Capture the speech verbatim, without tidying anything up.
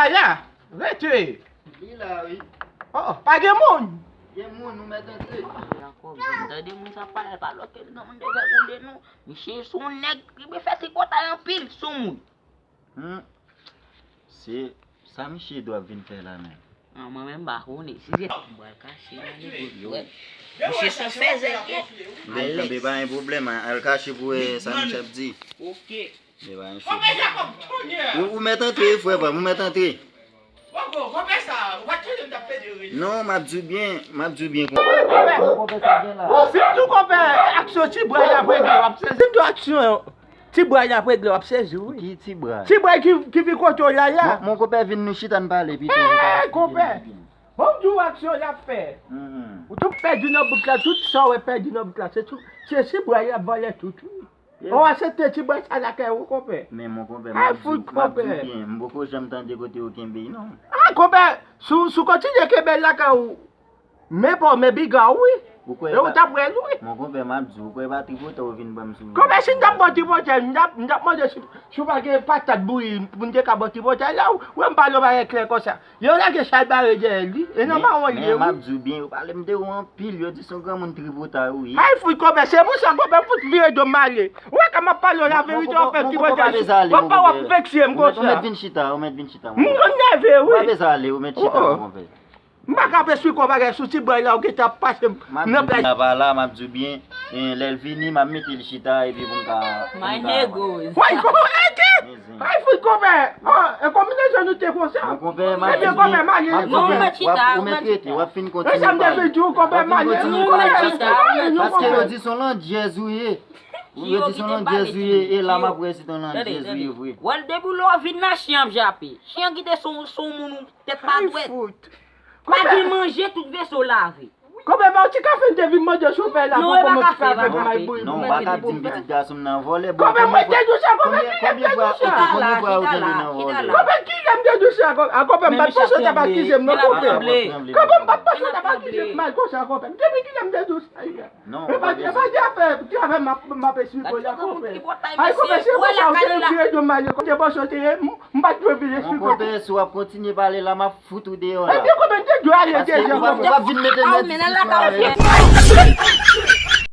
Ala, rete. Li la, wi. Oh, pa gen moun. Gen moun, nou mèt antre. Dakò, vin tande moun sa pale, pa bloke l nan moun de fè konde nou. Misye se yon nèg ki fè tripotay anpil sou moun. Hmm. Se sa misye dwa vin fè la menm. Ah, mwen menm m pa konnen. Si se m pral kache nan negosye. Misye se yon fèzè l ye. Alèz. Kanpe, pa gen pwoblèm, al kache pou wè sa misye ap di. Ok. Ou, ou mèt antre, frè pa m, ou mèt antre. Non, m ap di w byen, m ap di w byen konpè. Konpè, sa gen la. Si m di w konpè, aksyon ti bwa y ap regle, w ap sezi. Si m di w aksyon ti bwa y ap regle, w ap sezi, wi. Ki ti bwa? Ti bwa ki, ki vin kote w la, la. Mon, mon konpè, vin nou chita n pale pito. Eh, konpè. Bon, m di w aksyon y ap fè. Ou tou pèdi nan bout la, tout sa w wè pèdi nan bout la, se tou, se ti bwa y ap vòlè tout, wi. Ou asepte ti bwa sa lakay ou, konpè? Men mon konpè, m ap di w, m ap di w byen, m poko janm tande kote w kenbe l, non. Ah, konpè, si w, si w kontinye kenbe l lakay ou, men pa w, men biga w, wi. E ou t ap wè l, wi. Mon konpè, m ap di w, ou kwè pa tripotay ou vin ban m sou. Konpè, si m t ap ba w tripotay, m t ap, m t ap mande si, si w pa gen patat bouyi pou m te ka ba w tripotay la, ou wè m pale w bagay klè konsa. Yo lage chay bare dèyè li, e nan mawon li ye, wi. Men m ap di w byen, yo pale m de ou anpil, yo di se yon granmoun tripotay ou ye. Ay, fout konpè, se pou sa konpè m fout vire do m ale. Ou wè kòman m ap pale w laverite, w ap fè ti bòtay sou. Ou pa w ap vekse m konsa. Ou mèt vin chita, ou mèt vin chita, mon konpè. M nève, wi. Ou pa bezwen ale, ou mèt chita, mon konpè. M pa ka esplike w bagay sou ti bòy la, ou gentan ap pase m nan play. M ap di w byen, m ap di w byen. E, lè l vini, m ap mete l chita, epi pou m ka, pou m ka. My niggas. Woy, konpè, ete! Ay, fout konpè! Ah, e konbinezon nou te konsa. Mon konpè, m ap di w byen, m ap di w byen, w ap, ou mèt rete, w ap fin kontinye pale. E sa m te vin di w, konpè, m ap di w, konpè, paske yo di se yon landjèz ou ye. Yo di se yon landjèz ou ye, e la m ap wè si se yon landjèz ou ye vre. Wè l depi lè w vin la, chen ap jape. Chen kite se yon, se yon moun ou tèt pa dwèt. Pa gen manje, tout veso lave. Konpè, ba w ti kafe, m te vin mande chofè la pou kòman ti kafe pou m al bouyi. Non, ou pa ka di m pitit gason m nan vòlè, bro. Konpè, mwen te di w sa, konpè, kilè m te di w sa? Konbyen fwa ou kenbe nan vòlè? Konpè, kilè m te di w sa? A, konpè, m pa t panse w t ap akize m, non, konpè. Konpè, m pa t panse w t ap akize m mal konsa, konpè. Depi kilè m te di w sa, yè? Non, e pa, e pa di afè, ti afè m ap, m ap esplike w la, konpè. Ay, konpè, se konsa, ou te vire do m ale, kote bòs yo te ye, m, m pa t dwe vin esplike w. Mon konpè, si w ap kontinye pale la, m ap fout ou deyò la. Ebyen, konpè, m te dwe ale deja, konpè. Ou p ap vin mete m nan diskisyon avè m.